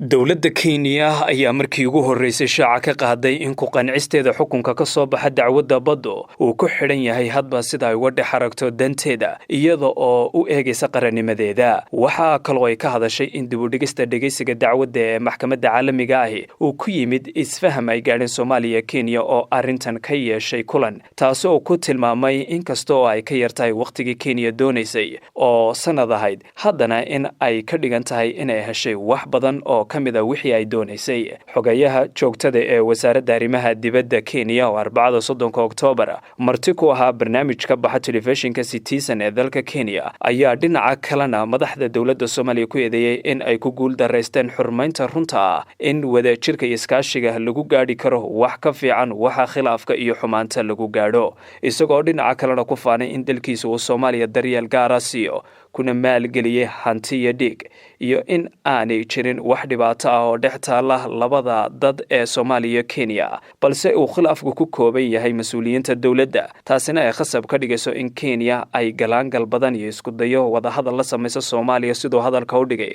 Dowladda Kenya ayaa markii ugu horreysay shaaca ka qaaday in ku qancisteeda xukunka ka soo baxa dacwadda baddu uu ku xidhan yahay hadba sida ay uga dhex aragto danteeda, iyada oo u eegaysa qarannimadeeda. Waxaa kaloo ay ka hadashay in dibudhigista dhegeysiga dacwadda ee maxkamadda caalamiga ahi uu ku yimid isfaham ay gaadheen Soomaaliya, Kenya oo arrintan ka yeeshay kulan, taasi oo ku tilmaamay in kasta oo ay ka yartahay wakhtigii Kenya doonaysay oo sanad ahayd, haddana in ay ka dhigan tahay inay heshay wax badan oo ka mid a wixii ay doonaysay. Xogayaha joogtada ee wasaaradda arrimaha dibadda Kenya oo Arbacada 30-ka Oktoobar marti ku ahaa barnaamij ka baxa telefishinka Citizen ee dalka Kenya ayaa dhinaca kalena madaxda dowladda Soomaaliya ku eedeeyey in ay ku guul daraysteen xurmaynta runta ah in wadajirka iyo iskaashiga lagu gaadhi karo wax ka fiican waxa khilaafka iyo xumaanta lagu gaadho, isagoo dhinaca kalena ku faanay in dalkiisa uu Soomaaliya daryeel gaara siiyo kuna maalgeliyey hanti iyo dhiig, iyo in aanay jirin wax dhibaato ah oo dhex taalla labada dad ee Soomaaliya, Kenya, balse uu khilaafku ku kooban yahay mas-uuliyiinta dowladda, taasina ay khasab ka dhigayso in Kenya ay galaangal badan iyo isku dayo wadahadal la samayso Soomaaliya, siduu hadalka u dhigay.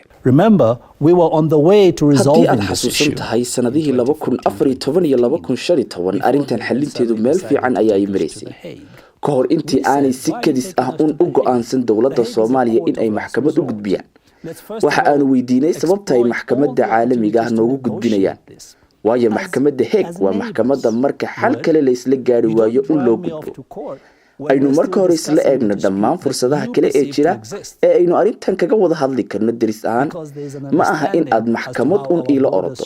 Haddii aad xasuusan tahay sannadihii 2014 iyo 2015, arrintan xalinteedu meel fiican ayaa ay maraysay ka hor intii aanay si kadis ah un u go'aansan dowladda Soomaaliya in ay maxkamad u gudbiyaan. Waxa aanu weydiinay sababta ay maxkamadda caalamiga ah noogu gudbinayaan, waayo maxkamadda Heeg waa maxkamadda marka xal kale la isla gaari waayo in loo gudbo. Aynu marka hore isla eegno dhammaan fursadaha kale ee jira ee aynu arrintan kaga wada hadli karno deris ahaan. Ma aha in aad maxkamad un iila orodo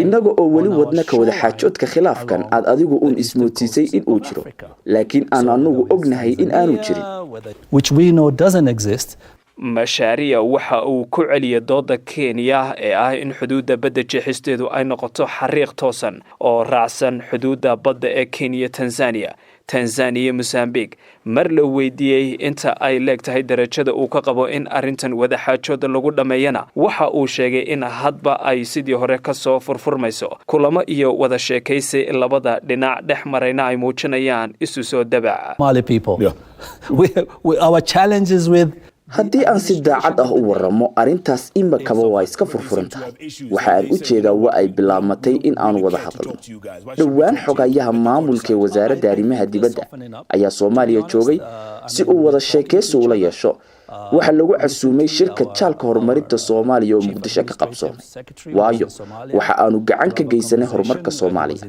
innaga oo weli wadna ka wada xaajoodka khilaafkan aad adigu un ismoodsiisay in uu jiro, laakiin aan anugu ognahay in aanu jirin. Mashaariya waxa uu ku celiyay dooda Kenya ee ah in xuduudda badda jeexisteedu ay noqoto xariiq toosan oo raacsan xuduudda badda ee Kenya, Tanzania, Tanzaniya, Mosambique. Mar la weydiiyey inta ay leeg tahay darajada uu ka qabo in arrintan wadaxaajooda lagu dhammeeyana, waxa uu sheegay in hadba ay sidii hore ka soo furfurmayso, kulamo iyo wada sheekaysi labada dhinac dhex marayna ay muujinayaan isu soo dabac. Haddii aan si daacad ah u waramo, arrintaas imakaba waa iska furfuran tahay. Waxa aan u jeedaa, waa ay bilaabmatay in aanu wada hadalno. Dhowaan xogayaha maamulka ee wasaaradda arrimaha dibadda ayaa Soomaaliya joogay si uu wada sheekaysi ula yeesho. Waxaa lagu casuumay shirka jaalka horumarinta Soomaaliya oo Muqdisho ka qabsoomay, waayo waxa aanu gacan ka geysanay horumarka Soomaaliya.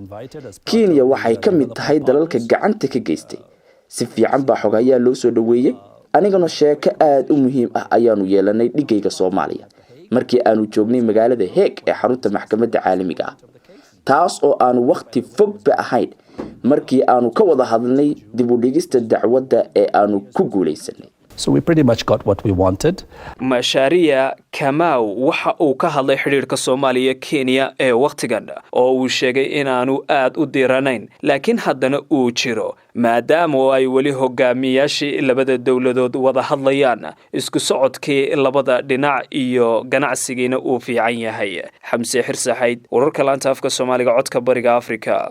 Kenya waxay ka mid tahay dalalka gacanta ka geystay. Si fiican baa xogayaha loo soo dhoweeyey, anigana sheeko aada u muhiim ah ayaanu yeelanay dhigayga Soomaaliya markii aanu joognay magaalada Heeg ee xarunta maxkamadda caalamiga ah, taas oo aanu wakhti fogba ahayn markii aanu ka wada hadalnay dib u dhigista dacwadda ee aanu ku guulaysanay. Mashaariya Kamaw waxa uu ka hadlay xidhiirka Soomaaliya, Kenya ee wakhtigan oo uu sheegay inaanu aad u diiranayn, laakiin haddana uu jiro, maadaama oo ay weli hogaamiyaashii labada dowladood wada hadlayaan, isku socodkii labada dhinac iyo ganacsigiina uu fiican yahay. Xamse Xirsaxayd, wararka laanta afka Soomaaliga, Codka Bariga Afrika.